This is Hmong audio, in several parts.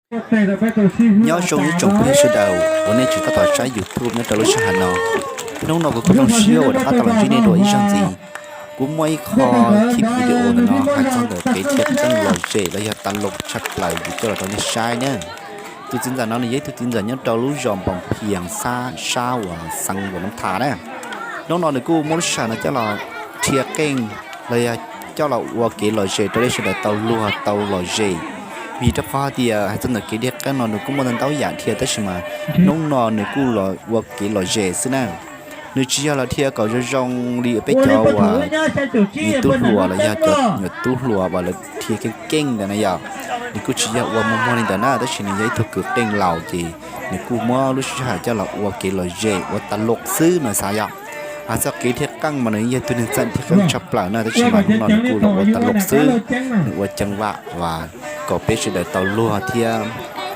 Nyob zoo ib tsoom phooj ywg sawv daws uas nej tseem tab tom saib YouTube nyob rau lub sij hawm no. Hnub no kuv kuj zoo siab uas rov qab tau los ntsib nej dua ib zaug ntxiv. Kuv muaj ib qho clip video ntawm no hais txog ntawm kev dhia qeej lom zem los yog tas loo tshaj plaws kuv coj los rau nej saib na. Tus txiv ntxawm no nws yog ib tug txiv ntxawm nyob rau lub zos Npoos Phias sab sab uas xeev Luam Nab Thas na. Hnub no nws kuj muab lub sij hawm no coj los dhia qeej los yog coj los ua kev lom zem rau nej sawv daws tau luag tau lom zem. Vim rau qhov tias hais txog ntawm kev dhia qeej no nws kuj muaj ntau ntau yam dhia tab sis mas hnub no nws kuj los ua kev lom zem xwb na. Nws tsis yog los dhia kom zoo zoo li peb cov uas nws tub hluas los yog cov nyuam tub hluas uas lawv dhia keej keej ntawd na yom. Nws kuj tsis yog ua muag muag li ntawd na tab sis nws yog ib tug kwv qeej laus ces nws kuj muab lub sij hawm coj los ua kev lom zem ua tas loo xwb no xav yom. Hais txog kev dhia qeej mas nws yog tus neeg txawj dhia qeej tshaj plaws na tab sis mas hnub no nws kuj los ua tas loo xwb. Nws ua ceev vam uas kom peb sawv daws tau luag thiab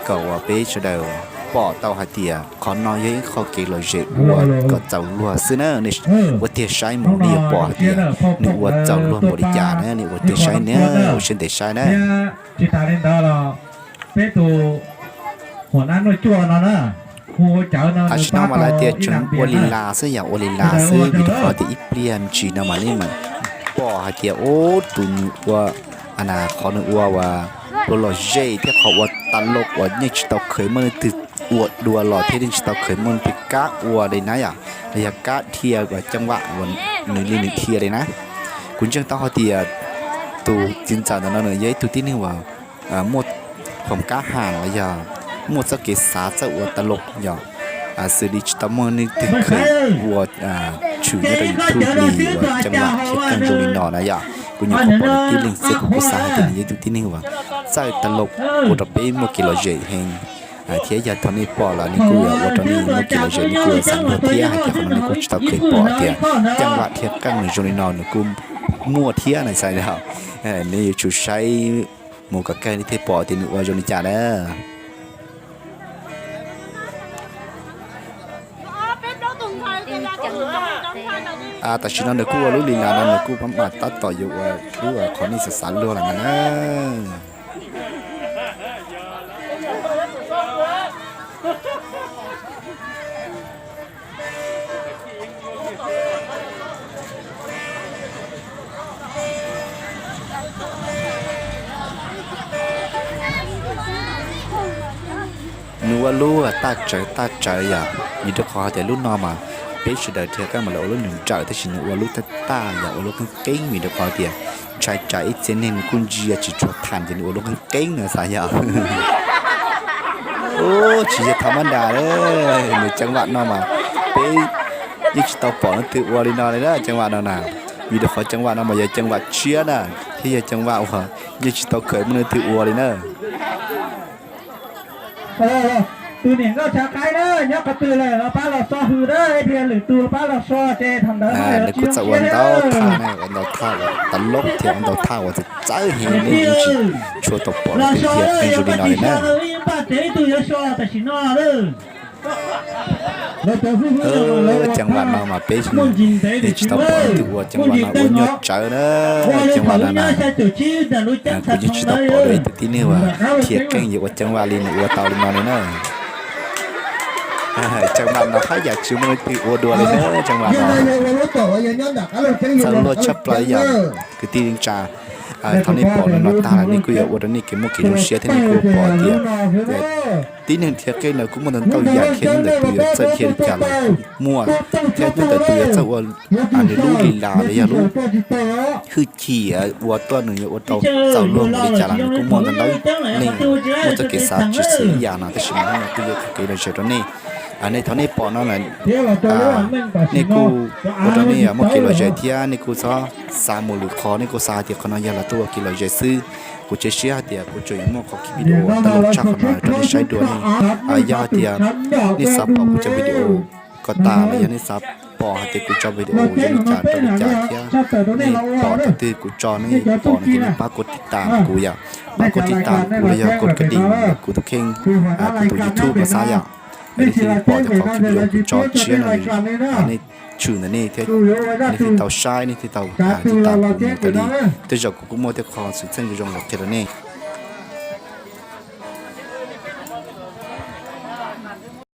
kom uas peb sawv daws pom tau hais tias qhov no yog ib qho kev lom zem ua kom txaus luag xwb na. Ua tiag saib mus nej yuav pom hais tias nws ua txaus luag npaum li cas na, nej ua tiag saib na, ua siab ntev saib na. Tam sim no mas lawv tias tseem ua li las xwb yom, ua li las xwb vim rau qhov tias ib pliag me ntsis no mas nej mam pom hais tias ub tus nws ua, qhov nws ua uas luag lom zem thiab qhov ua tas loo uas yeej tsis tau kheev muaj leej twg ua dua los thiab yeej tsis tau kheev muaj leej twg kam ua li na yom, los yog kam dhia uas ceev vam uas nws li nws dhia li na. Kuv ntseeg tau hais tias tus txiv ntxawm ntawm no nws yog ib tug tib neeg uas muaj khoom kab ham los yog muaj txoj kev xav txawj ua tas loo yom, xws li tsis tau muaj leej twg kheev ua tshwm nyob rau YouTube li uas ceev vam thiab qeej zoo li no na yom. Kuv nyuam qhuav pom nws tib leeg xwb kuv kuj xav hais tias nws yog ib tug tib neeg uas txawj tas loo ua rau peb muaj kev lom zem heev. Thiab yog thaum nej pom los nej kuj yuav ua rau nej muaj kev lom zem, nej kuj yuav xav luag thiab hais tias qhov no nej kuj tsis tau kheev pom tias ceev vam thiab qeej nws zoo li no nws kuj muaj thiab na xav li. Nej yuav tsum saib mus kom kawg nej thiaj pom tias nws ua zoo li cas na. Tam sim no nws kuj ua lub li las no nws kuj mam tab tom yuav ua lub qhov nej xav xav luag lawm na. Nws ua lub taj tsawv taj tsawv yom, vim rau qhov hais tias lub no mas peb sawv daws dhia qeej mas lawv ua lub nws nrawm tab sis nws ua lub taj taj yom, ua lub qeeb qeeb vim rau qhov tias ntshai tsam ib txhia neeg nws kuj ntsia tsis tshua tham ces nws ua lub qeeb qeeb no xav yom. Ub, tsis yog thaum mab nras, nws ceev vam no mas peb yeej tsis tau pom leej twg ua li no li na, ceev vam no na. Vim rau qhov ceev vam no mas yog ceev vam tshiab na, thiab yog ceev vam uas yeej tsis tau kheev muaj leej twg ua li na. Tus niam nkauj tshav qaib na, nyob qhov twg lawm los pab los so hws na, ib pliag lwm tus pab los so ces thaum ntawd nws kuj txawj ua ntau thaj na, ua ntau thaj uas tas loob thiab ua ntau thaj uas txawv txawv heev nej yeej tsis tshua tau pom leej twg dhia qeej zoo li no li na. Ceev vam no mas peb yeej tsis tau pom leej twg ua ceev vam no ua nyuaj tsawv na, ceev vam no na. Kuv yeej tsis tau pom dua ib tug tib neeg uas dhia qeej yuav ua ceev vam li nws ua tau li no li na. Ceev vam no haj yam tsis muaj leej twg ua dua li na, ceev vam no txawv luag tshaj plaws yom. Kwv tij neej tsa, thaum nej pom no tag lawm nej kuj yuav ua rau nej kev muaj kev zoo siab thiab nej kuj pom tias tib neeg dhia qeej no kuj muaj ntau ntau yam dhia, nyob ntawm tus yuav txawj dhia li cas los kuj muaj, thiab nyob ntawm tus yuav txawj ua nws lub li las los yog lub hwj chim ua tuaj nws yuav ua tau txaus luag npaum li cas los nws kuj muaj ntau ntau neeg muaj txoj kev xav tsis xws ib yam no, tab sis mas hnub no kuj yog kev lom zem rau nej. Nej thaum nej pom no lawm, nej kuj ua rau nej muaj kev lom zem thiab nej kuj txhob xav mus lwm qhov, nej kuj xav hais tias qhov no yog los tuaj ua kev lom zem xwb. Kuv cia siab hais tias kuv tseem yuav muaj qhov video tau lom tshaj qhov no rau nej saib dua ne. Yog hais tias nej xav pom kuv cov video kom tas los yog nej xav pom hais tias kuv tso video zoo li cas rau li cas thiab nej pom thaum twg kuv tso nej pom no ces nej pab kov tiv tam kuv yom, pab kov tiv tam kuv los yog kov kas dees kuv tus kheej, kuv tus YouTube no xav yom. Nej thiaj li pom tias qhov video kuv tso tshiab no nej tshwm ntawm nej thiab, nej thiaj tau saib, nej thiaj tau tiv tam kuv mus tas li. Tej zaum kuv kuj muaj tej qho xwm txheej zoo los qhia rau nej.